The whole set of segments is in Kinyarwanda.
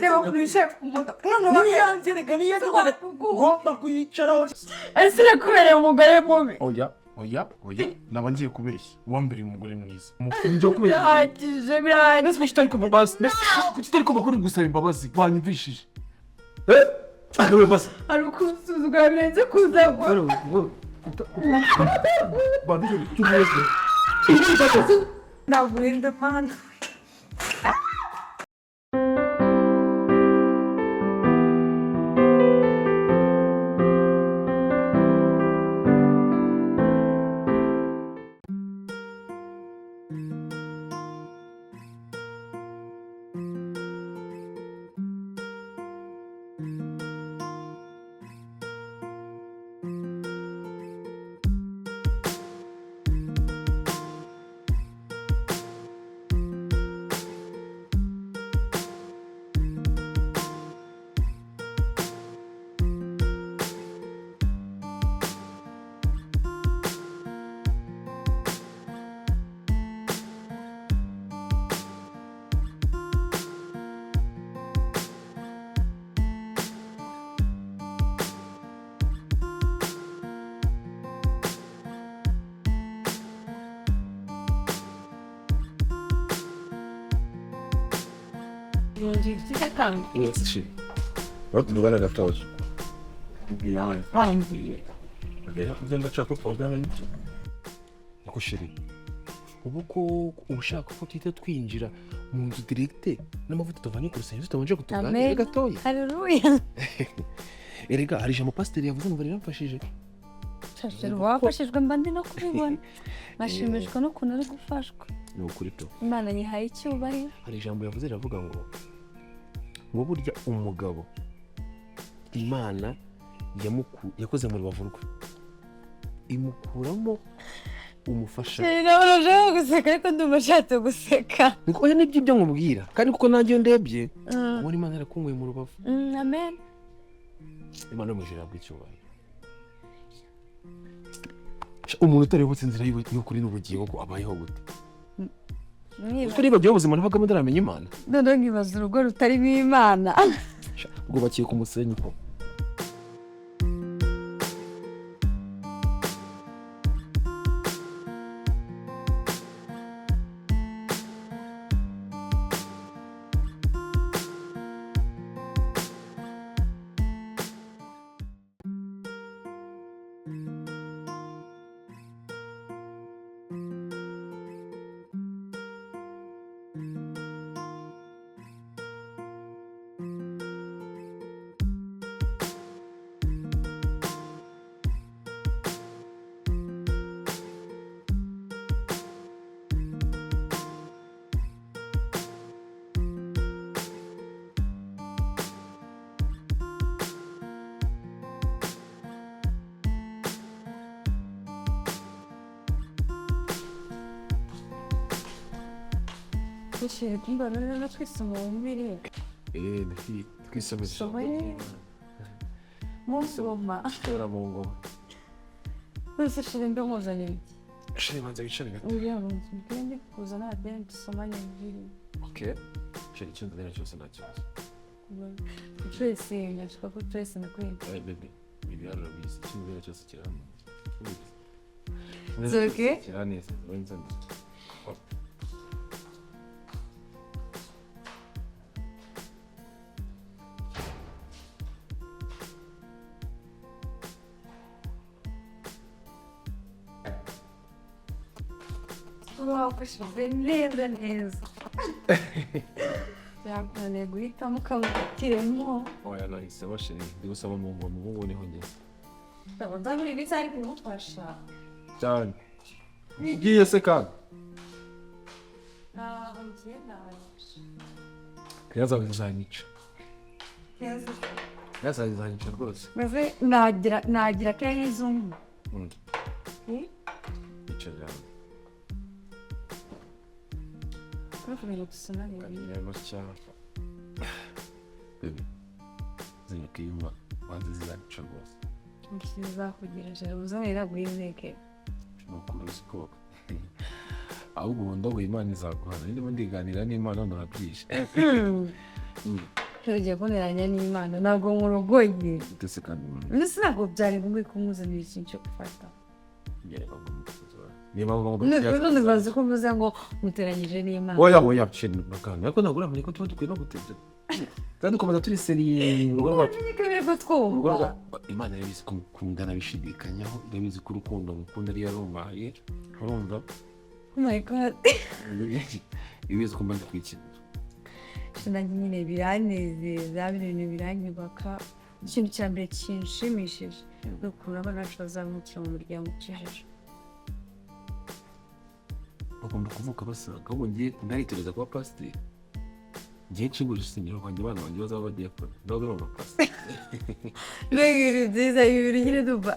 Reba ukuntu wicaye ku modoka. Noneho Niyanjye reka niyanjye ngomba kuyicaraho. Ese urakubereye umugore mubi? Oya, oya, oya, naba ngiye kubeshya. Wambereye umugore mwiza. Njya kubeshya. Birahagije, birahagije. Mbese kuki utari kumva imbabazi? Mbese kuki utari kumva ko uri gusaba imbabazi? Wanyumvishije. Eh? Akabe basi. Hari ukunsuzugura birenze kuzagwa. Nagurinda Mana. Niko chéri, ubu ko ushaka ko tuhita twinjira mu nzu directe n'amavuta tuvanye ku rusengero tutabanje kutuganira Amen. gatoya. Haleluya. Erega hari ijambo pasiteri yavuze ngo riramfashije. Shashira wafashijwe mba ndi no kubibona. Nkashimishwa n'ukuntu ari gufashwa. Ni ukuri pe. Imana nyihaye icyubahiro. Hari ijambo yavuze riravuga ngo burya umugabo Imana yakoze mu rubavu rwe imukuramo umufasha. Ndabona ushaka guseka ariko ndumva ashatse guseka. Niko oya nibyo ibyo nkubwira kandi kuko nanjye iyo ndebye ubona Imana yarakunguye mu rubavu. Amen. Imana yo mu ijuru ihabwe icyubahiro. Umuntu utaributse inzira y'ukuri n'ubugingo ko abayeho gute? Utaribagiwe ubuzima nabagamo ndaramenya Imana. Noneho nkibaza urugo rutarimo Imana. Rwubakiye ku musenyi ko. Twisomera. Musoma. Tora mu ngoma. Wese shira ndamuzanira iki? Shira banza wicare gato. Uriya munsi mbwira kuzana abene dusomanye bibiri. Okay. Shira icyo nzanira cyose nta kibazo. Twese ndashaka ko twese nakwenda. Hey baby, ibi urabizi icyo nzanira cyose kirahano. It's okay? Kiranezeza nzanira. Wafashijwe neza neza. Byakunaniye guhitamo ukamutiremo. Oya nahisemo sheri, ndi gusaba mu ngoma ubu ngubu niho ngeze. Ndabona iri saha ari kumufasha. Cyane. Ugiye se kandi? Ntabwo ngiye naje. Yazanyica. Yazanyica rwose. Mbese nagira keza umwe. Icara yawe. Gusoma Kanira gutya. Baby, zinyoka iyo wanze zizanyica rwose. Kizakugira joro uzanira guhimeke. Nukuri uzi ko ahubwo ubu ndogoye Imana izaguhana. Ndimo ndiganira n'Imana none urabyishe. Tugiye kuneranya n'Imana, ntabwo nkurogoye. Ndetse kandi Mbese ntabwo byari ngombwa kumuzanira ikintu cyo gufata. Niyo mpamvu ngomba None bazi ko mvuze ngo muteranyije n'Imana. Oya oya, shit, bakanga ariko ntabwo uramenya ko tuba dukwiye no gutebya kandi dukomeza turi seriye urugo rwacu. Kubera ko twumva. Imana irabizi ko mukundana bishidikanyaho, irabizi ko urukundo mukunda ariyo yarumpaye, urumva? Oh my God. Ibizi ko mba ndakwikina. Nanjye nyine biranezeza, bino bintu biranyubaka. Ikintu cya mbere kinshimishije ni ukuntu abana bacu bazamukira mu muryango ukijije. Bagomba kuvuka basanga ahubwo ngiye naritoreza kuba pasiteri, ngiye nshinga urusengero rwanjye, abana banjye bazaba abadiyakoni, nabo bazaba abapasiteri. Mbega ibintu byiza, ibi bintu nyine ndumva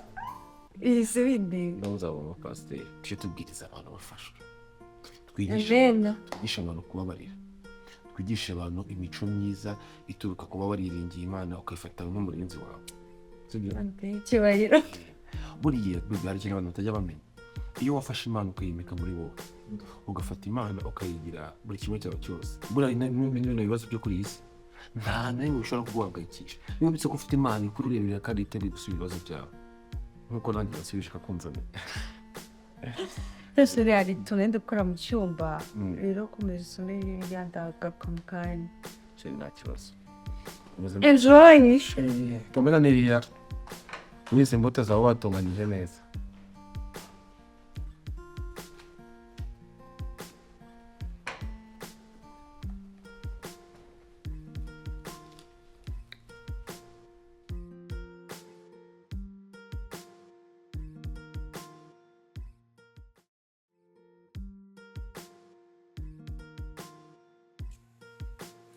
ihise bindeba. Nabo bazaba abapasiteri, tujye tubwiriza abantu bafashwe, twigishe Amen. Twigishe abantu kubabarira, twigishe abantu imico myiza ituruka kuba wariringiye Imana ukayifata nk'umurinzi wawe, sibyo? Icyubahiro. Buriya hari ikintu abantu batajya bamenya: iyo wafashe Imana ukayimika muri wowe, ugafata Imana ukayigira buri kimwe cyawe cyose, buriya bino bibazo byo kuri iyi si nta na rimwe bishobora kuguhangayikisha niba ubitse ko ufite Imana ikureberera kandi iteguye gusubiza ibibazo byawe nk'uko nanjye nasubije ikakunzanira. Twese rero hari utuntu ndi gukora mu cyumba, rero komeza usome Bibiliya, ndagaruka mu kanya. Chéri, nta kibazo. Enjoy. Komeza niriya wese imbuto zawe watunganyije neza.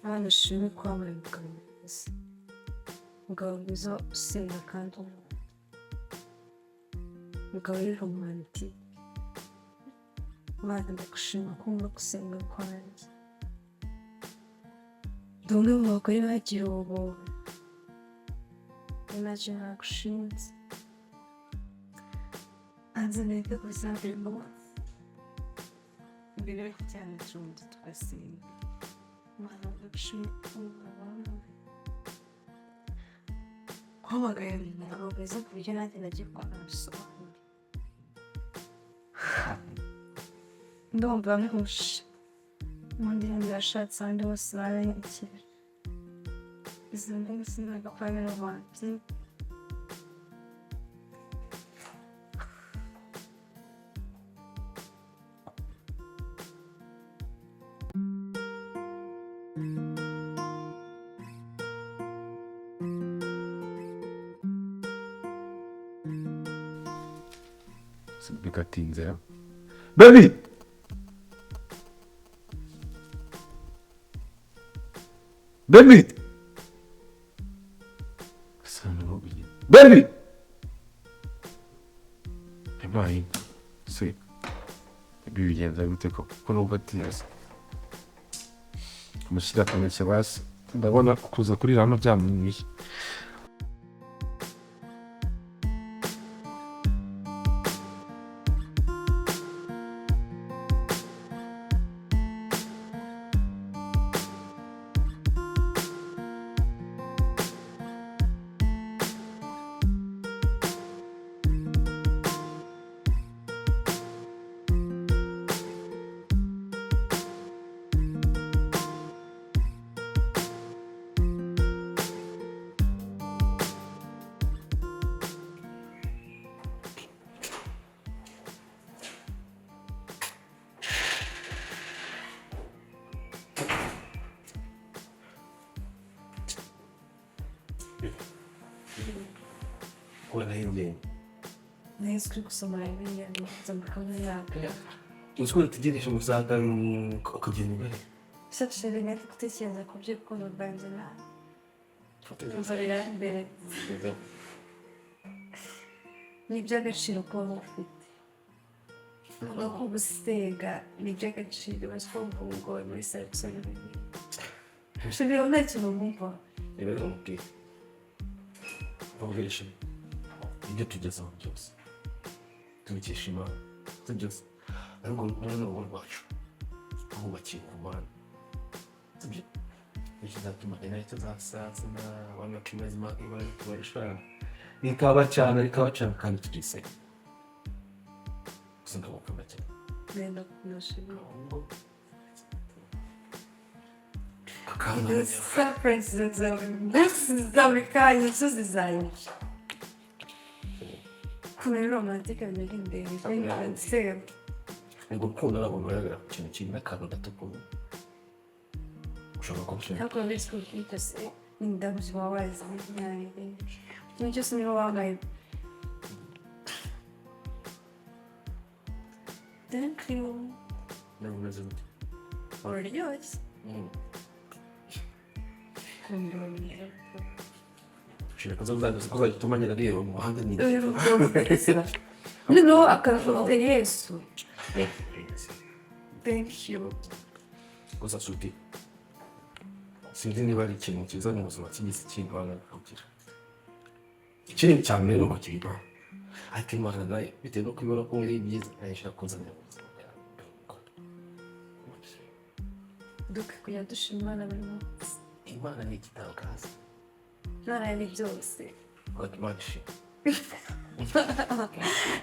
Abana ushime ko wabaye umugabo mwiza, umugabo mwiza usenga kandi umugabo uri romantike. Imana ndagushima ko wumva gusenga kwanjye. Ndi umwe mu bagore bagiriwe ubuntu, nacyo nagushinze hanze neza kuzabirimo mbere yo kujyana icumbi tugasenga. Imana ndagushima ko wumva guhamagaye umugabo mwiza ku buryo nanjye nagiye kwa bisobanura. Ndumva ntuje ubundi ndashatse ahandi hose baranyakira, izo ndimi sinagakwamira wanjye. Bigatinze baby. Baby, baby, yabaye se ibi bigenza gute ko ko numva atinze kumushyira akameke basi ndabona kuza kurira hano byamunaniye. Urahembye. Nahise uri gusoma Bibiliya neza mu yawe. Uzi ko dutegereje uzagaruka ukagenda imbere. Shashere nari gutekereza ku by'urukundo rwanjye nawe. Numva birambere. Ni iby'agaciro kuba mufite. No kugusenga ni iby'agaciro, bazi ko mvungowe muri Samusoni. Shashere nta kintu wumva. Reba nkubwire. Nkubwire shema. Ibyo tugezeho byose tubikesha Imana, si byose, ariko muri urugo rwacu twubakiye ku Mana, sibyo? Ikizatuma inahita zasazana abantu bakibaza impamvu bari kubashaka rikaba cyane rikaba cyane kandi turiseka gusa ndagukunda cyane. Nenda kunashima. Akana. Surprise zawe zawe kandi inzozi zanjye. Ukuntu ari romantique biri imbere nseka. Ni gukunda ntabwo bigaragara ku kintu kimwe, akantu gato kumwe ushobora kuba Ntabwo bizi ko byose indabyo wabaye ikintu cyose niba wabaye. Thank you. Ntabwo gute? Uraryoshye. Ushobora kuza kuzajya utuma ngenda reba mu muhanda ni Noneho akavuga Yesu. Thank you. Gusa nshuti, sinzi niba ari ikintu cyiza mu buzima cy'igisi kintu abantu bakagira ikindi cya mbere ni ukukirwa, ariko Imana nayo bitewe no kubibona ko muri byiza nayo ishaka kuzanira mu buzima bwawe. Dukwiye kujya dushima Imana buri munsi. Imana ni igitangaza. Imana ni byose. Imana ishimwe.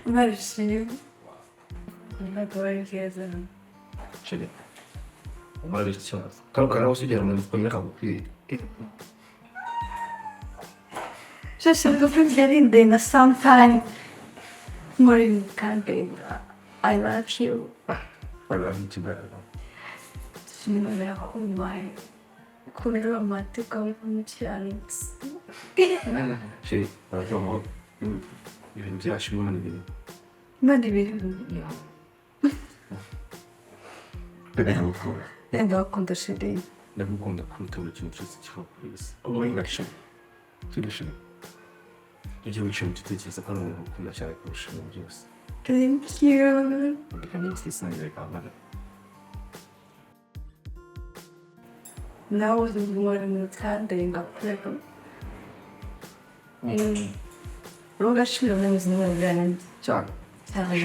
Imana ishimwe. Ntabwo bari keza. Chérie, umara ikibazo kano kantu wose ugera mu bikomere kagukwiye. Byose bivuga na sometime muri kandi I love you. Ikigaragara. Nimero yakubaye kuri romantic w'umukiranutsi. Chérie, baravuga ngo ibintu byacu Imana ibiri. Imana ibiri. Ndagukunda. Ndagukunda chérie. Ndagukunda kuruta buri kintu cyose kiba ku isi. Turashimye, turashimye. Ujye wicara utekereza ko ari umuntu ukunda cyane kurusha ibintu byose. Thank you. Reka twisangire kambara. Nawe uri kandi ngakureka ugashira mu buzima bwanjye. Cyane. Cyane.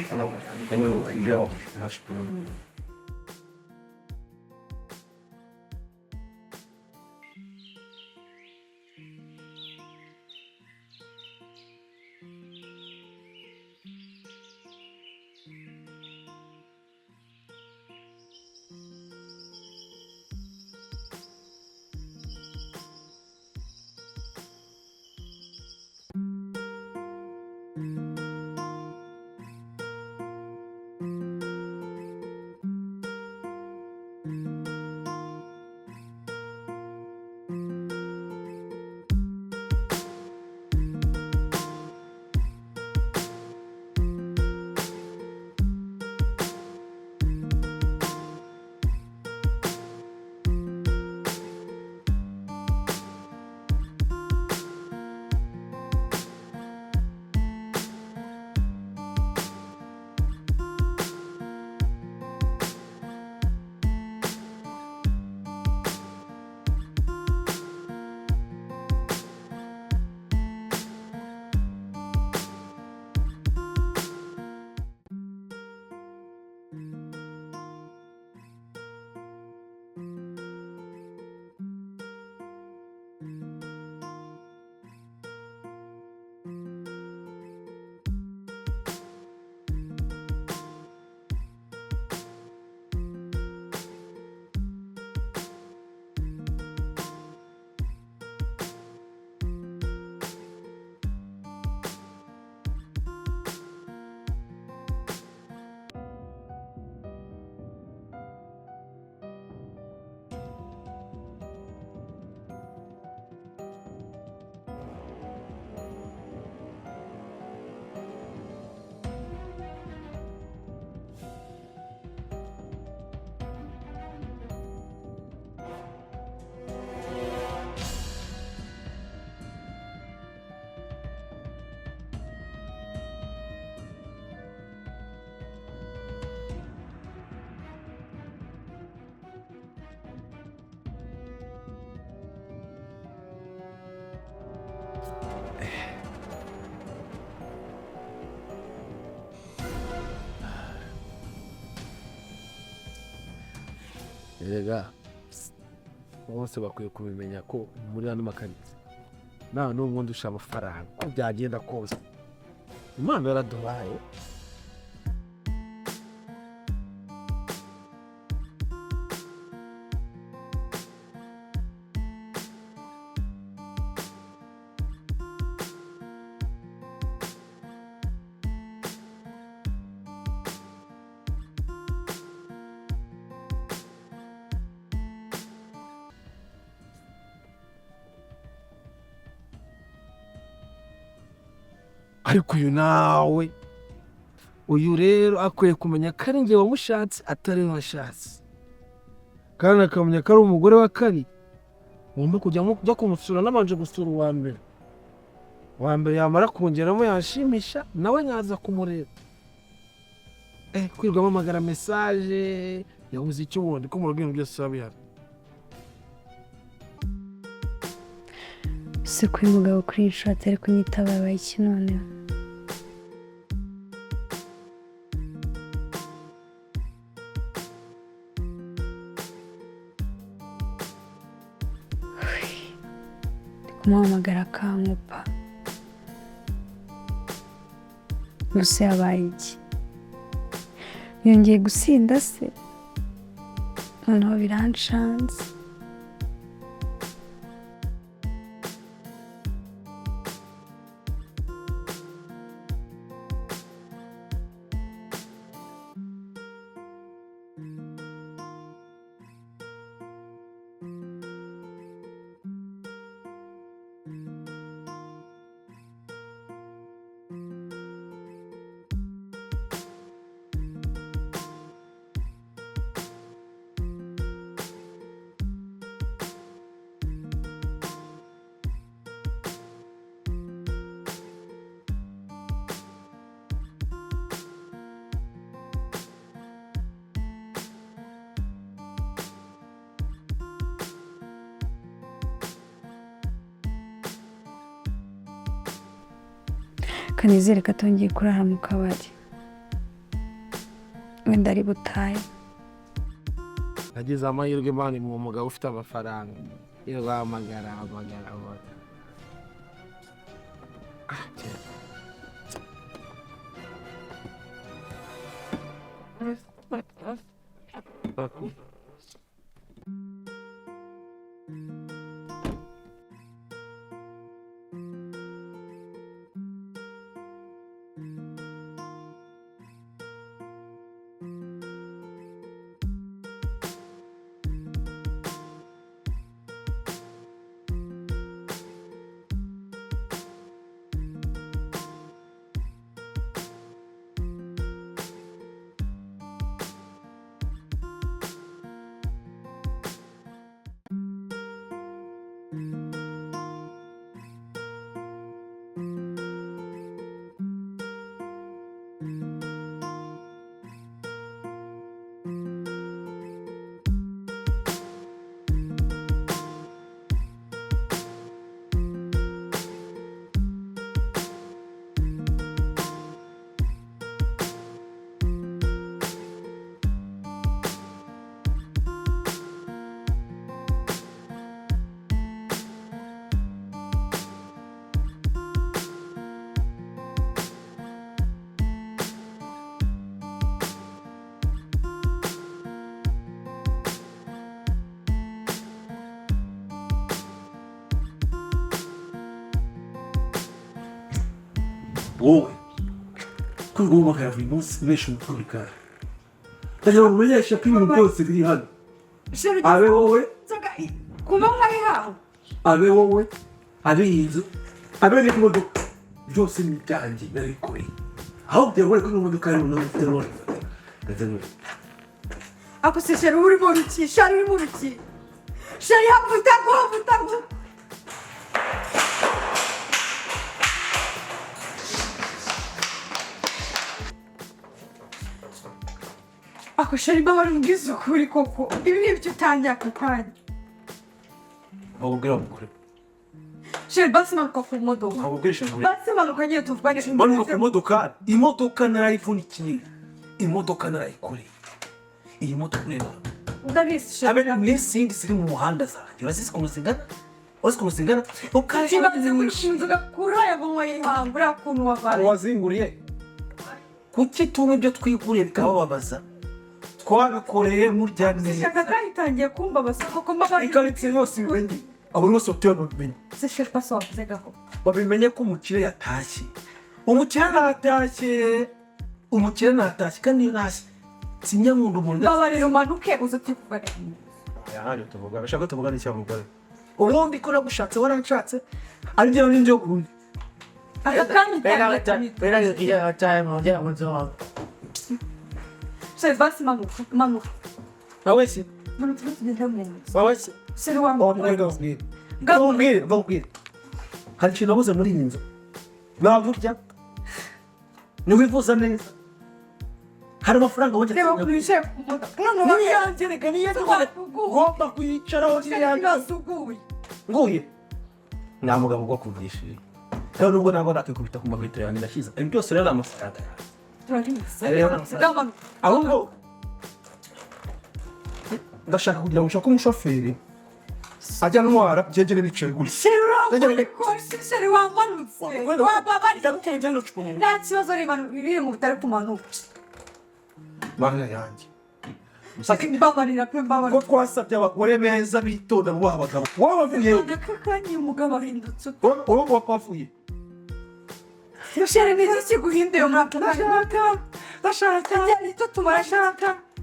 Erega Bose bakwiye kubimenya ko muri ano makaritsiye nta n'umwe undusha amafaranga uko byagenda kose. Imana yaraduhaye. Ariko uyu nawe, uyu rero akwiye kumenya ko ari njye wamushatse atari we washatse, kandi akamenya ko ari umugore wa kabiri. Ngomba kujya njya kumusura nabanje gusura uwa mbere. Uwa mbere yamara kongeramo yanshimisha, nawe nkaza kumureba. Kwirirwa mpamagara mesaje yabuze icyo ubundi ko mu rugo ibintu byose biba bihari. Se ko uyu mugabo kuri iyi nshuro atari kunyitaba yabaye iki noneho? Ndi kumuhamagara akankupa. Gusa yabaye iki? Yongeye gusinda se? Noneho biranshanze. Kanizere ko atongeye kurara mu kabari, wenda ari butahe. Nagize amahirwe mani mu mugabo ufite amafaranga. Iyo bahamagara hamagara hamagara. Wowe ko guhamagara buri munsi ubesha umutwe, ndagira ngo umenyeshe ko ibintu byose biri hano. Abe wowe, Kuba nkari aho, abe wowe, abe iyi nzu, abe n'imodoka, byose ni ibyanjye nabikoreye. Aho byabura ko imodoka ari umuntu. Ako se sheri, uri mu biki? Sheri, uri mu biki? Sheri, havuta ngo havuta ngo. Ako sheri, mbabara umbwize ukuri koko, ibi ni ibyo utangiye aka kanya? Bakubwira mukore. Sheri, basi manuka ku modoka. Bakubwira sheri. Basi manuka nyine tuvugane. Manuka ku modoka. Imodoka narayivunikiye, imodoka narayikoreye. Iyi modoka ureba Ndabizi sheri. Habe n'izindi ziri mu muhanda zanjye urazizi ukuntu zingana, uzi ukuntu zingana Ikibazo wishinzwe kuri aya manywa y'ihangu uriya kuntu wabaye. Wazinguriye kuki tunywa ibyo twiguriye bikabababaza? Twabikoreye murya neza. Ishyaka ryatangiye kumbabaza koko mbabaye. Ikaritsiye yose ibimenye, abantu bose batuye hano babimenye. Se sheri pasi wavuze gaho. Babimenye ko umukire yatashye, umukire natashye, umukire natashye, kandi iyo ntashye sinjya nkunda umuntu. Mbabarira umanuke uze tuvugane. Hano tuvuga, bashaka tuvugane icyo mugore. Ubundi ko nagushatse waranshatse, ari njyewe n'injyo burundi. Aka kanya utangiye. Sheri basi manuka manuka. Wowe se? Manuka tugende mu nzu. Wowe se? Sheri wambaye. Nkubwire, nkubwire, hari ikintu wabuze muri iyi nzu. Ntabwo urya, ntiwivuza neza, hari amafaranga wongera. Reba ukuntu wicaye ku modoka. None Niyanjye reka, niyanjye ugomba kuyicaraho, niyanjye. Urasuguye. Nguye nta mugabo ugwa kuvugisha rero, nubwo ntabwo nakikubita ku makweto yanjye ndashyize ibi byose rero ni amafaranga yanjye. Turabizi. Rero ni amafaranga. Manuka. Ahubwo ndashaka kugira ngo nshake umushoferi ajya ntwara byegere bicaye gutya. Sheri wamanutse. Wababariye. Nta kibazo, reba biri mu bitari kumanuka. Mana yanjye! Mbabarira pe, mbabarira. Ko twasabye abagore beza bitonda mu abagabo, wowe wavuye? Aka kanya umugabo ahindutse ute? Wowe wavuye? Sheri, ni iki kiguhinduye muri aka kanya? Ndashaka Tujyane icyo tumara.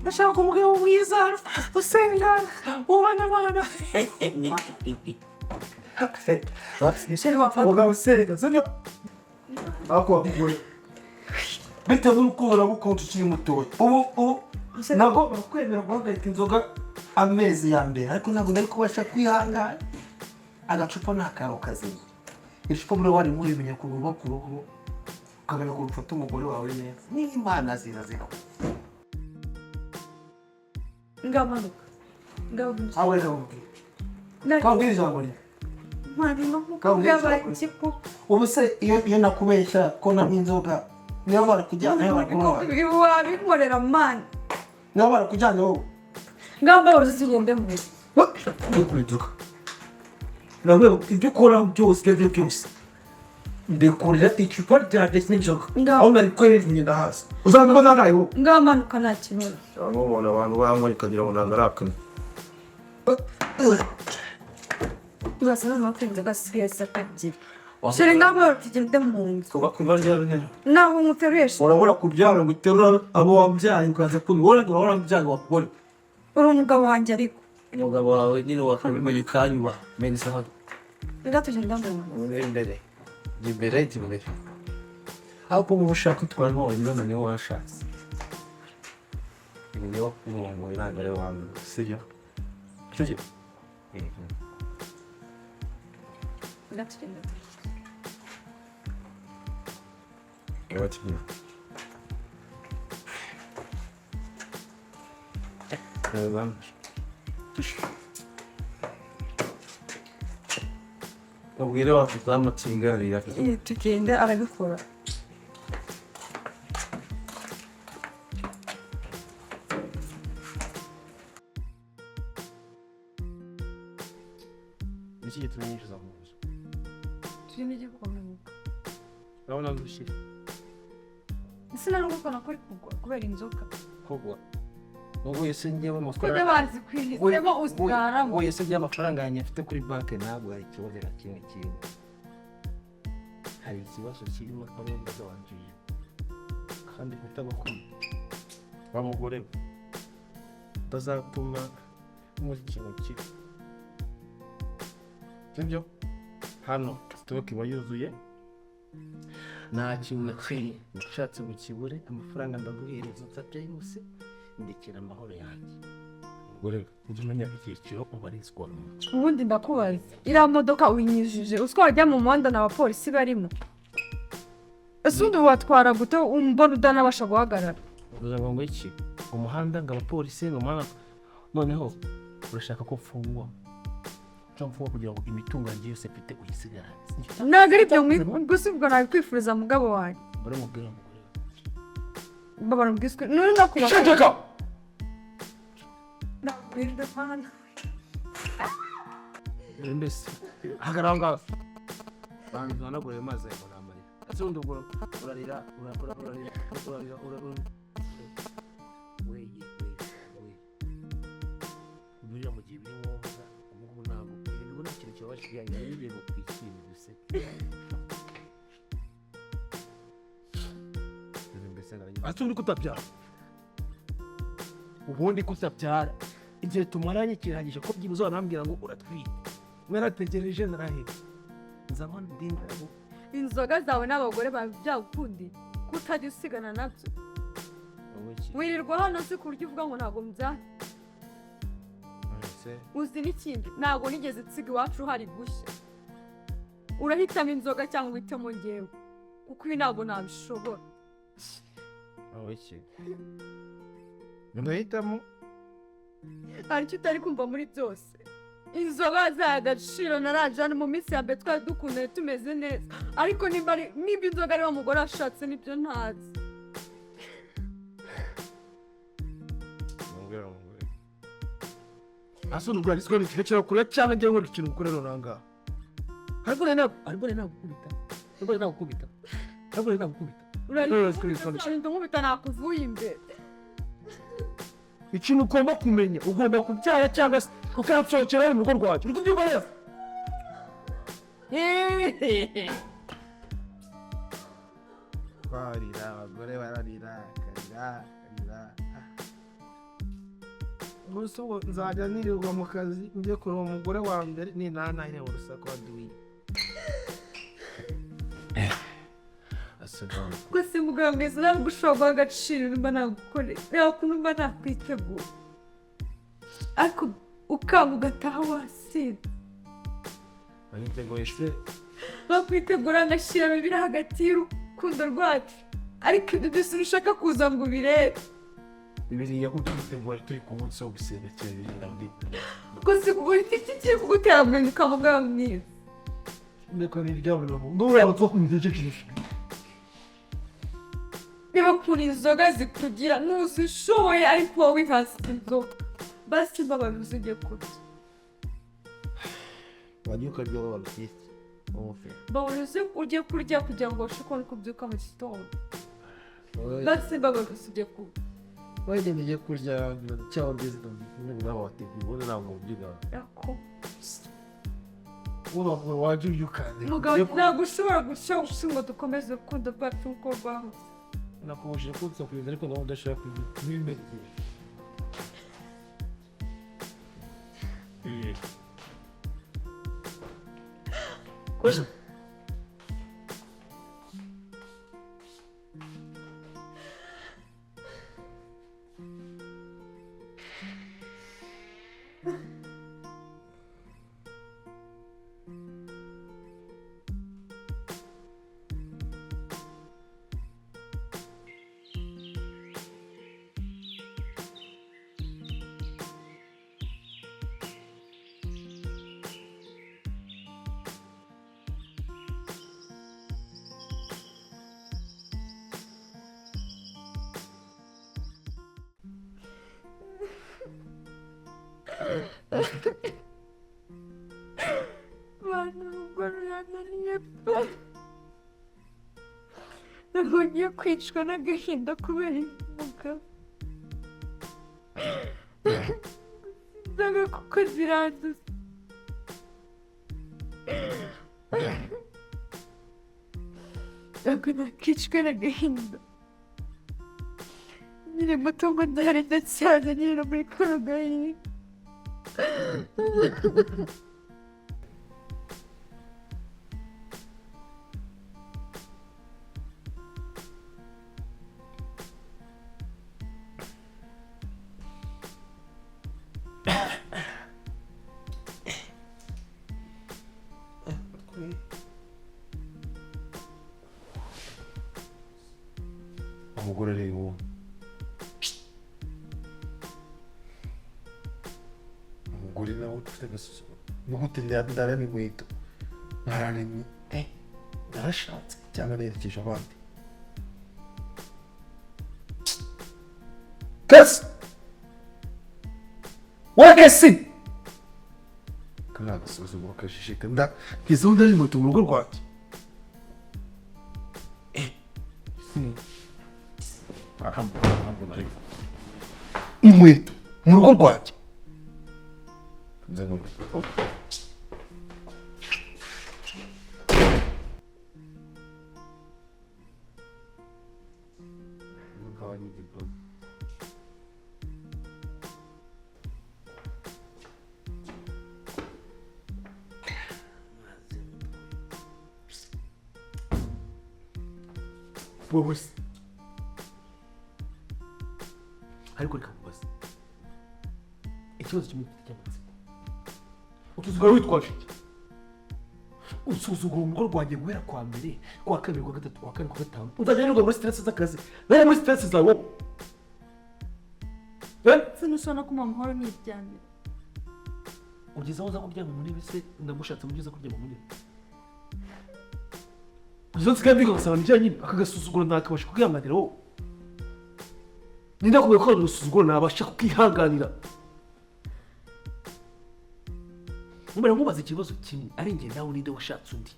Ndashaka umugabo mwiza usenga ubana abana. Sheri wafata. Umugabo usenga, sibyo? Ariko wakugore bitewe n'uko uragukunda ukiri mutoya, ubu nagomba kwemera guhagarika inzoga amezi ya mbere, ariko ntabwo nari kubasha kwihangana. Agacupa ni akaro kazima, icupa muri wari murimenya ku rugo, ku rugo ukamenya ukuntu ufata umugore wawe neza n'Imana ziza zikora. Ngamanuka. Ngamanuka. Aho reka nkubwire, kambwira ijambo rimwe. Yabaye iki koko? Ubu se iyo nakubeshya ko nanywa inzoga, niba barakujyana niba barakunywa? Wabinkorera mani. Niba barakujyana wowe. Ngamba uzi tugende mu nzu. Inzoga nawe ibyo ukora byose, ibyo aribyo byose, ndekurira icupa ryanjye n'inzoga. Ngaho. Aho nari kwereka hasi uzabibona nawe wowe. Ngamanuka nta kibazo. Cyangwa ubona abantu banywa ukagira ngo ntabwo ari akamwe. Urasa noneho ko inzoga zisigaye zitagira. Sheri, ngamba tugende mu nzu. Kuba kuba ryari? Naho umuteruye sheri. Urabura kubyara ngo uterure abo wabyaye ukaza kunywa, wowe ngo warabyaye wakubona. Uri umugabo wanjye ariko. Umugabo wawe nyine wakabimenye ukanyuba meza hano. Nga tugenda mu nzu. Imbere jya imbere, jya imbere, ahubwo uba ushaka kwitwara nk'uwo niwe washatse, niwe wakurongoye, ntabwo ari wowe mbere, sibyo? Sibyo? Nga tugenda. Iwacu. Babwire wavuze amakingarira. Tugende, arabikora. Niki gitumye yinjiza mu nzu? Turimo igikomeye. Urabona ndushye. Sinarugukora kuri kugwa kubera inzoka. Kogwa. Ubwo yese njyewe Kujya amafaranga bazi kwihisemo usigaramo. Ubwo yese njyewe amafaranga yanjye mfite kuri banki ntabwo hari ikibazo na kimwe kirimo. Hari ikibazo kirimo akabomba gabanjije. Kandi kutabakunda. Wa mugore we. Utazatuma muri ikintu kibi. Sibyo? Hano sitoke iba yuzuye. Nta kintu na kimwe ushatse ngo ukibure, amafaranga ndaguhereza nsabye yose, ndekera amahoro yanjye. Umugore, ujye umenya icyiciro ubarizwamo. Ubundi ndakubaza, iriya modoka uyinyujije uswa wajya mu muhanda nta bapolisi barimo? Ese ubundi watwara gute umbona utanabasha guhagarara? Uzavuga ngo iki? Umuhanda ngo abapolisi ngo umuhanda, noneho urashaka ko mfungwa cyangwa mfungwa kugira ngo imitungo yanjye yose mfite uyisigarane? Ntabwo ari ibyo gusa, ubwo nabikwifuriza mugabo wanjye. Mbere mubwira umugore. Mbabara ubwiswe nuri no kuba. Ceceka! Agahinda mana. Mbese hagarara aho ngaho, banza uhanagure ayo mazi yawe, ni amarira. Ese ubundi ubwo urarira, urarira, urarira, urarira, weye weye weye. Buriya mu gihe biri ngombwa, ubu ngubu ntabwo ibintu nta kintu kibabaje kijyanye n'ibintu twishime duseke. Ese ubundi kutabyara, ubundi kutabyara igihe tumaranye kirangije, ko byibuze wanambwira ngo uratwite? Narategereje, naraheba, nzabona indi ngabo. Inzoga zawe n'abagore bawe byagukundiye ko utajya usigana nabyo? Wirirwa hano si ku buryo uvuga ngo ntabwo mbyara. Uzi n'ikindi? Ntabwo nigeze nsiga iwacu hari gushya. Urahitamo inzoga cyangwa uhitemo ngewe, kuko ibi ntabwo nabishobora. Ndahitamo. Hari icyo utari kumva muri byose. Inzoga zahaye agaciro. Naraje hano mu minsi ya mbere twari dukundanye tumeze neza, ariko nimba inzoga ariwo mugore ashatse, nibyo ntazi. Asa n'ubwo ari siko bikira kure cyangwa njye nkora ikintu ukorera runanga. Ariko nagukubita, ariko nagukubita, ariko nagukubita. Urarinda nkubita, nakuvuye imbere. Ikintu ugomba kumenya, ugomba kubyara cyangwa se ukansohokera mu rugo rwawe. Uri kubyumva neza? Barira, abagore bararira, karira karira. Gusa ubwo nzajya nirirwa mu kazi, njye kureba umugore wa mbere ninanahire urusaku waduye. Gusa umugabo mwiza, ntabwo ushobora guha agaciro nimba nagukoreye. Reba ukuntu mba nakwitegura, ariko ukanga ugataha wasinze. Bakwitegura ngashyira bibiri hagati y'urukundo rwacu, ariko ibyo byose ushaka kuza ngo ubirebe. Bibiriya ko twitegura turi ku munsi wo guserekera ibintu ndi. Gusa kugura iki kigiye kugutera agahinda, mugabo mwiza? Reka niryamire ubu n'uriya mutwe kumitekerereze. Niba ukuntu inzoga zikugira ntuzishoboye, ariko wowe wihasi inzoga, basi mbabaruzi ujye kurya. Wajya ukarya waba byiza. Mbabaruzi ujye kurya kugira ngo ubashe kubona uko ubyuka mu gitondo. Basi mbabaruzi ujye kurya. Wajya ngiye kurya cyangwa ngeze nawe wateguye ubundi ntabwo ubyina. Ako. Uba wajya ubyukane. Mugabo, ntabwo ushobora guca ngo dukomeze urukundo rwacu nk'uko rwahoze. Nakubujije kunsa kugeza, ariko nawe udashaka kubimenyera. Bana, ubwo rurananiye pe. Ntabwo ngiye kwicwa n'agahinda kubera umugabo. Inzoga kuko ziranduza. Ntabwo nakicwa n'agahinda nkiri muto ngo ndahari ndacyane nyine no muri kano gahinda. Umugore rero uwo umugore nawe ufite agasuzuguro, nigute ndarema inkweto nkararemye, narashatse cyangwa nerekeje abandi kasi. Wowe si kariya gasuzuguro kajijika nda ngezeho ndaje inkweto mu rugo rwanjye. Inkweto mu rugo rwanjye. Wowe se ariko reka nkubaze ikibazo kimwe gifite cy'amatsiko. Utuzugura witwaje iki? Usuzugura urugo rwanjye guhera kwa mbere, kwa kabiri, kwa gatatu, kwa kane, kwa gatanu. Uzajya nirirwa muri stress z'akazi, nari muri stress zawe wowe. Sinushobora no kumuha amahoro nkiryamira. Ugeze aho uza kuryama mu ntebe se? Ndagushatse ugeze kuryama mu ntebe. Ugeze aho nsigaye mbiga ngasanga ni nyine aka gasuzuguro ntakabasha kukihanganira wowe. Ninde akubwiye ko aka gasuzuguro nabasha kukihanganira? Mbere nkubaza ikibazo kimwe, ari njye nawe ninde washatse undi?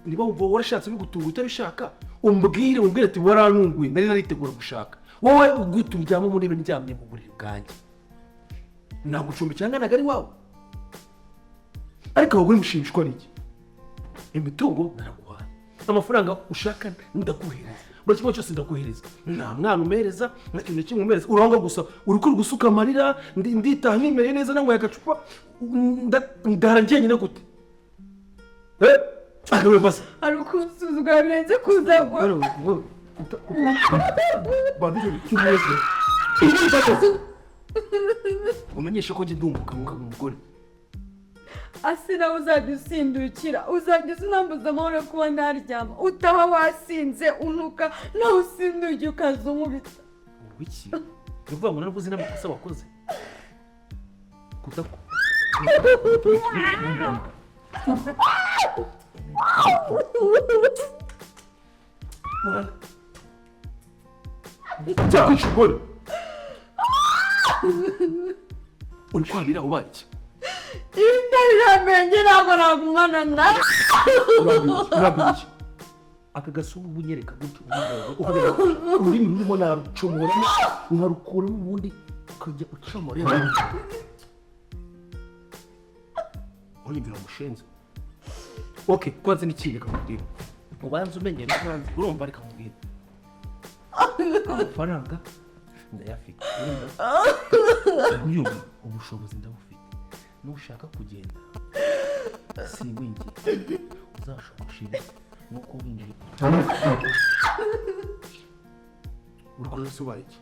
Niba wumva warashatse bigutunga utabishaka, umbwire umbwire ati warantunguye nari naritegura gushaka. Wowe uguta uryama mu ntebe ndyamye mu buriri bwanjye. Nagucumbikira nganaga ari wawe. Ariko abagore mushimishwa n'iki? Imitungo naraguhaye, amafaranga ushaka ndaguhereza, buri kimwe cyose ndaguhereza, nta mwana umereza, nta kintu na kimwe umereza, uranga gusa uri kuri gusuka amarira, nditaha nimereye neza nanyweye agacupa, ndara njyenyine gute? Akabibaza. Ari ukusuzugura birenze kuza. Umenyeshe ko njye ndi umugabo ukaba umugore. Asi nawe uzajya usindukira, uzajya usinambuza amahoro yo kuba naryama, utaha wasinze unuka, nawe usindukiye ukaza unkubita. Wiki? Ni ukuvuga ngo naravuze n'amakosa wakoze. Kudako. Cyakwica umugore. Uri kwabira ubaye iki? Indariramenye ntabwo nagumana nawe. Urabwira aka gasura uba unyereka gutyo, ururimi rurimo narucomoramo nkarukuramo ubundi ukajya ucomora. Urumvira umushenzi. Okay, kwanza n'ikindi reka nkubwire. Ubanza umenyere, urumva reka nkubwire. Amafaranga ndayafite, urumva ubushobozi ndabufite. Nushaka kugenda siwinjire, uzashobora nuko winjiye. Uri kureba ubaye iki?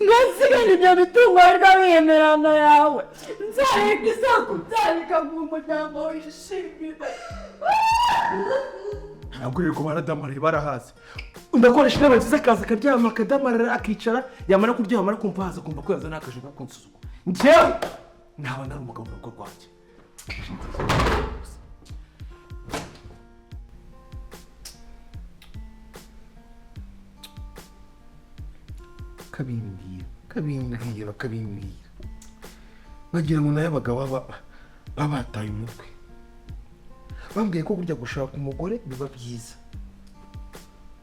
Ngasigara ibyo mitungo rw'abiyemerano yawe, nzareka izakubyarika mu muryango wishimye. Ntabwo rero baradamareye barahaze. Ndakoresha inama nziza akaza akaryama akadamarara akicara, yamara kurya yamara kumva haza akumva ko yazana akaje kunsuzugura. Njyewe naba nari umugabo mu rugo rwanjye. Kabimbwira kabimbwira kabimbwira nkagira ngo nayo abagabo baba bataye umutwe. Bambwiye ko burya gushaka umugore biba byiza,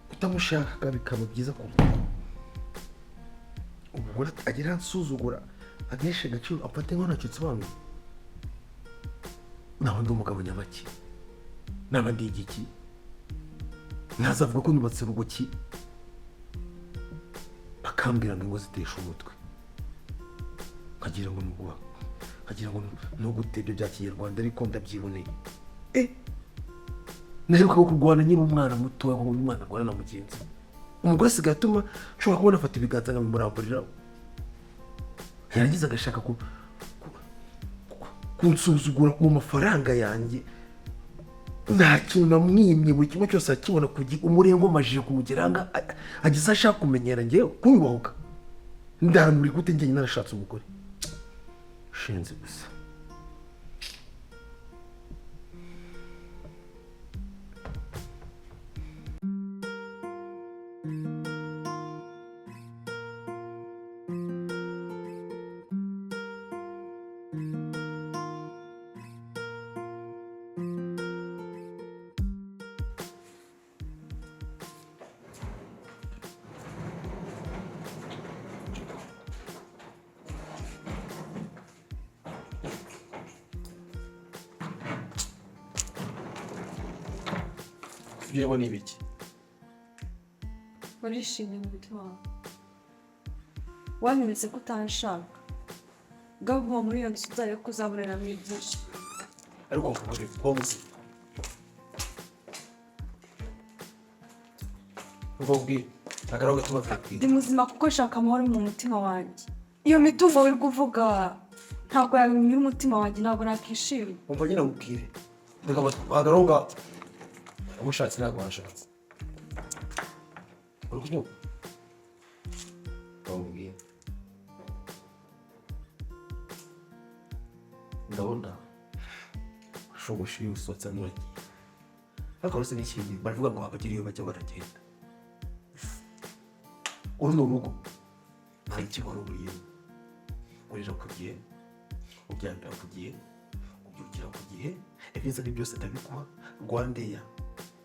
kutamushaka bikaba byiza kuruta. Umugore agira ansuzugura ageshe agaciro afate nkaho ntacyo nsobanuye. Naho ndi umugabo nyabaki, naba ndi igiki, ntazavuga ko nubatse urugo ki, bakambwira ngo ingo zitesha umutwe, nkagira ngo nuguha, nkagira ngo nugute ibyo bya kinyarwanda, ariko ndabyiboneye. Naheruka kurwana nyiri umwana mutoya, ngo umwana arwana na mugenzi we. Umugore asigaye atuma nshobora kubona afata ibiganza nkabimuramburira, yarangiza agashaka kunsuzugura mu mafaranga yanjye. Nta kintu namwimye, buri kimwe cyose akibona umurengo amajije kumugera ageze ashaka kumenyera njyewe kunyubahuka. Ndahanura gute njye narashatse umugore ushinze gusa. Ibyo ni ibiki? Warishimye mu mutima wawe, wanyeretse ko utanshaka, gavuba muri iyo nzu uzajya kuzaboneramo ibyishimo. Ariko mvuge kuba muzima, umva ubwire, ntabwo ari agatuma twibwira. Ndi muzima kuko nshaka amahoro mu mutima wanjye. Iyo mitungo uri kuvuga ntabwo yabimye umutima wanjye, ntabwo nakishima. Umva nyine nkubwire, reka bahagarare ngaho. Ushatse ntabwo washatse, uri kubyumva? Bamubwire, ndabona ushogoshe usohotse n'uragiye, ariko rwose n'ikindi baravuga ngo abagira iyo bajya baragenda. Uru ni urugo, nta kibazo uruyemo, urira ku gihe, uryamira ku gihe, ubyukira ku gihe, ibyiza ni byose ndabikuha. RwandAir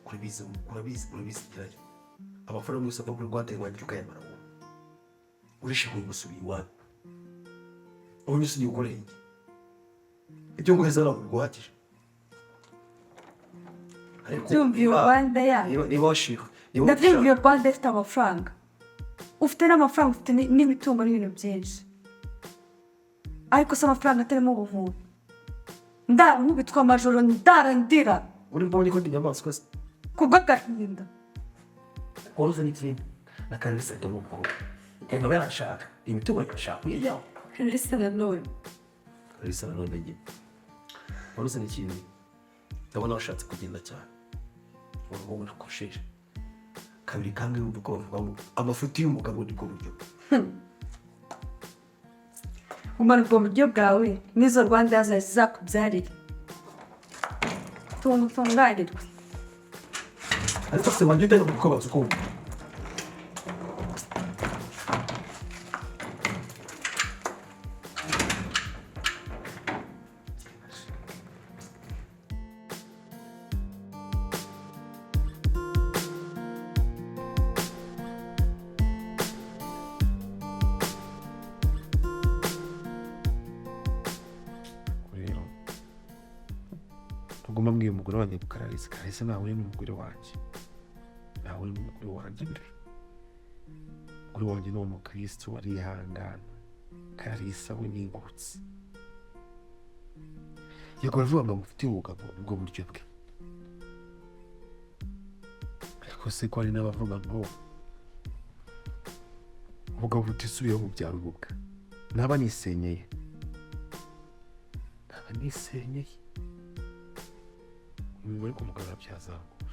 urabizi, urabizi, urabizi gerayo amafaranga yose ava muri RwandAir wajya ukayamara wowe. Urishimye gusubiye iwanyu, ubu byose ugiye gukora iki? Ibyo nguheza ntabwo biguhagije, ariko Ndabyumva iyo Rwanda ya niba washima, niba Ndabyumva iyo Rwanda ifite amafaranga, ufite n'amafaranga, ufite n'imitungo n'ibintu byinshi, ariko si amafaranga atarimo ubumuntu. Ndara nkubitwa amajoro, ndara ndira. Uri mbonye ko ndi inyamaswa se? Kubw'agahinda. Waruze n'ikindi na Kalisa ndamukunda, nkaba yarashaka imitungo irashaka kuyijyaho. Kalisa nanone? Kalisa nanone nyine. Waruze n'ikindi, ndabona washatse kugenda cyane, ubu nakosheje kabiri kandi wumva ko bavuga ngo amafuti y'umugabo nibwo buryo. Umara ubwo buryo bwawe n'izo Rwanda yazaye zizakubyarire, tunga utunganirwe. Ariko se wajya ujya kubaza ukumva? Rero ntugomba mbwiye umugore wanjye ngo Kararisa, Kararisa ntawe uri n'umugore wanjye, ntawe uri n'umugore wanjye mbere. Umugore wanjye ni umukristo, arihangana. Kararisa we ni ingutsi. Yego, baravuga ngo mufite ubugabo ubwo buryo bwe, ariko se ko hari n'abavuga ngo ubugabo butisubiyeho bubyara ububwa? Naba nisenyeye, naba nisenyeye. Umugore kumugarura byazangura,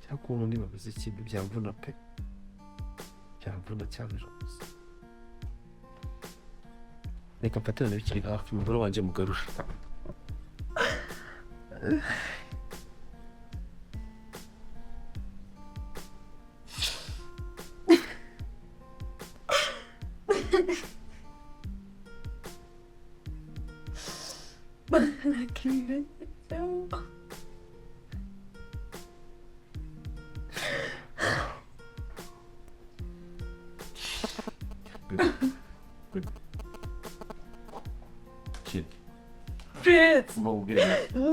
cyangwa ukuntu undi bavuze ikintu byamvuna pe, byamvuna cyane rwose. Reka mfatirane bikiri hafi, umugore wanjye mugarura.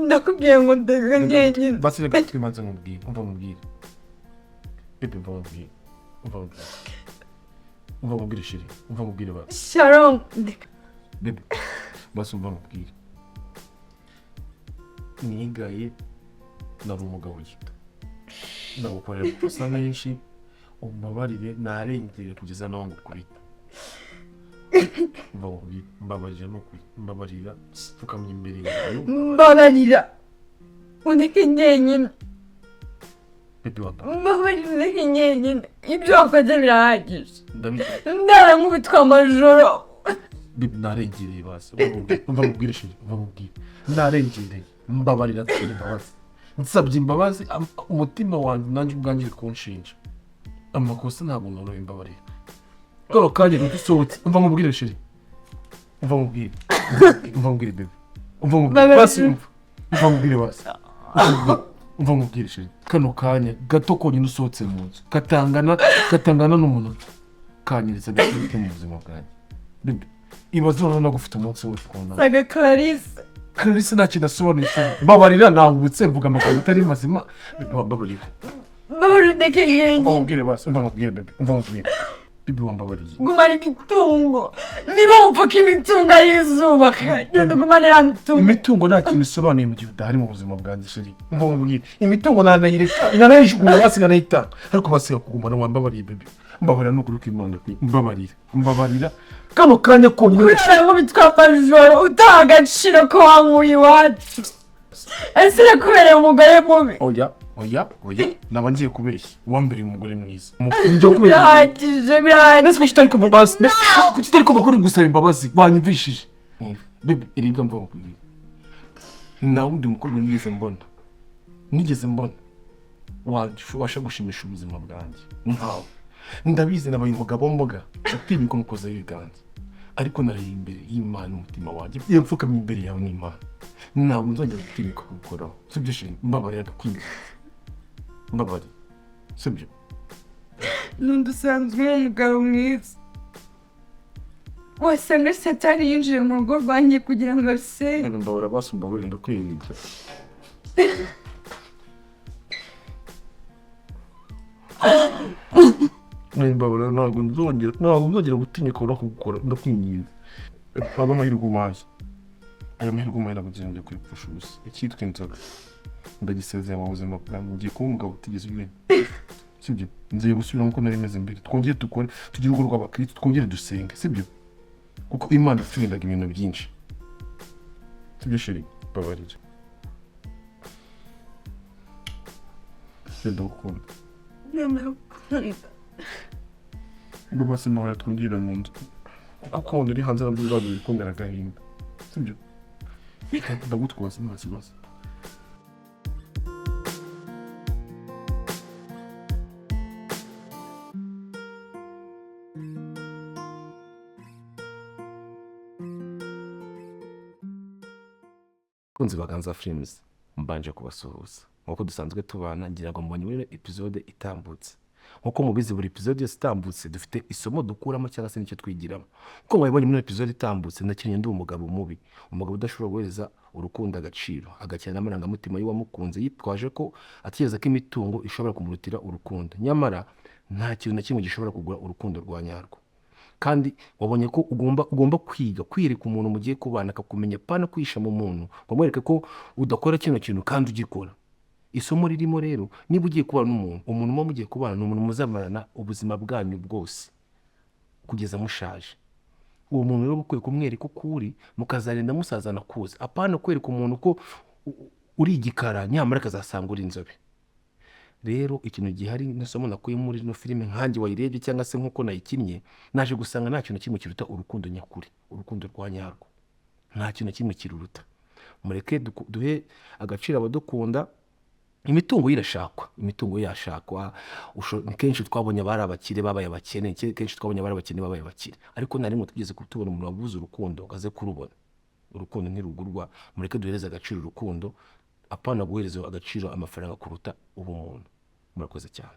Ndakubwiye ngo ndebe njyenyine. Basi reka twimanze nkubwire, umva nkubwire, bébé, umva nkubwire, umva nkubwire, umva nkubwire, chérie, umva nkubwire basi. Sharon, ndeka. Bébé, basi umva nkubwire, nigaye, nari umugabo gito, ndagukorera amakosa menshi, umbabarire, narengere kugeza naho ngukubita. Umva nkubwire, mbabarira n'ukuri, mbabarira, pfukamye imbere yawe. Mbabarira undeke njyenyine. Bébé wambaye. Mbabarira undeke njyenyine, ibyo wakoze birahagije. Ndabizi. Ndara nkubitwa amajoro. Bébé, narengereye, basi umva nkubwire, chérie, umva nkubwire, narengereye, mbabarira, nsabye imbabazi, nsabye imbabazi. Umutima wanjye nanjye ubwanjye uri kunshinja amakosa, ntabwo noroye, mbabarira. Kano kanya dusohotse, umva nkubwire, chérie, umva nkubwire, umva nkubwire, bébé, umva nkubwire, basi umva, umva nkubwire, basi umva nkubwire, chérie, kano kanya gato konyine usohotse mu nzu, katangana n'umunota, kanyeretse agaciro mu buzima bwanjye. Bébé, ibaze noneho nagufite umunsi wose ukabona. Saga Clarisse. Clarisse nta kintu asobanuye. Mbabarira, nahubutse mvuga amagambo atari mazima. Mbabarira. Mbabarira undeke ngende. Umva nkubwire basi, umva nkubwire bebe, umva nkubwire. Bibi, wambabariye. Gumana imitungo. Niba wumva ko imitungo ari izuba, genda ugumane ya mitungo. Imitungo nta kintu isobanuye mu gihe udahari mu buzima bwanjye, chérie. Umva nkubwire, imitungo nanayireka, nanayijugunya basi nkanayitanga, ariko basiga kugumana. Wambabariye bebe, mbabarira nukuri kw'Imana, mbabarira, mbabarira kano kanya konyine. Kubera ngo bitwa majoro utaha agaciro ko wankuye iwacu, ese nakubereye umugore mubi? Oya, oya, oya, naba ngiye kubeshya. Wambereye umugore mwiza. Njya kubeshya? Birahagije, birahagije. Ese kuki utari kumva basi? Kuki utari kumva ko uri gusaba imbabazi? Wanyumvishije bebe? Erega mva nkubwire, nta wundi mukobwa nigeze mbona, nigeze mbona wabasha gushimisha ubuzima bwanjye nkawe. Ndabizi nabaye umugabo mboga atinya ko mukozaho ibiganza, ariko naraye imbere y'Imana, umutima wanjye yapfukamye imbere yawe n'Imana, ntabwo nzongera gutinyuka kugukoraho. Sibyo chérie? Mbabarira, ndakwinginze, mbabarira, sibyo? N'undi usanzwe uri umugabo mwiza, wasanga Satani yinjiye mu rugo rwanjye kugira ngo arusenye. Mbabarira basi, mbabarira, ndakwinginze. Mbabarira, ntabwo nzongera gutinyuka no kugukora, ndakwinginze. Haba amahirwe umpaye, ayo mahirwe umpaye ntabwo nzongera kuyapfusha ubusa. Icyitwa inzoga ndagisezeye mu buzima bwanjye. Ngiye kuba umugabo utigeze ubimenya, sibyo? Ngiye gusubira nk'uko nari meze mbere, twongere dukore, tugire urugo rw'abakristo, twongere dusenge, sibyo? Kuko Imana iturindaga ibintu byinshi, sibyo chérie? Mbabarira, ndagukunda. Ubwo basi nawe twinjira mu nzu, kuko ukabona uri hanze nabyo biba bikundira agahinda, sibyo? Ndagutwaza nta kibazo. Bakunzi ba Ganza Films, mbanje kubasuhuza nk'uko dusanzwe tubana. Ngira ngo mbonye muri episode itambutse, nk'uko mubizi, buri episode yose itambutse dufite isomo dukuramo cyangwa se nicyo twigiramo. Nk'uko mwabibonye muri episode itambutse, nakinnye ndi umugabo mubi, umugabo udashobora guhereza urukundo agaciro, agakina n'amarangamutima y'uwamukunze, yitwaje ko atekereza ko imitungo ishobora kumurutira urukundo. Nyamara nta kintu na kimwe gishobora kugura urukundo rwa nyarwo. Kandi wabonye ko ugomba kwiga kwiyereka umuntu mugiye kubana akakumenya, pana kwihisha mu muntu ngo amwereke ko udakora kino kintu kandi ugikora. Isomo ririmo rero, niba ugiye kubana n'umuntu, umuntu muba mugiye kubana ni umuntu muzamarana ubuzima bwanyu bwose kugeza mushaje. Uwo muntu rero uba ukwiye kumwereka uko uri, mukazagenda musazana kuza, apana kwereka umuntu ko uri igikara nyamara akazasanga uri inzobe. Rero ikintu gihari n'isomo nakuye muri ino filime, nkanjye wayirebye cyangwa se nk'uko nayikinnye, naje gusanga nta kintu na kimwe kiruta urukundo nyakuri, urukundo rwa nyarwo nta kintu na kimwe kiruruta. Mureke duhe agaciro abadukunda. Imitungo yo irashakwa, imitungo yo yashakwa. Ni kenshi twabonye abari abakire babaye abakene, kenshi twabonye abari abakene babaye abakire, ariko nta rimwe tugeze kutubona umuntu wabuze urukundo ngo aze kurubona. Urukundo ntirugurwa. Mureke duhereze agaciro urukundo, apana guhereza agaciro amafaranga kuruta ubumuntu. Murakoze cyane.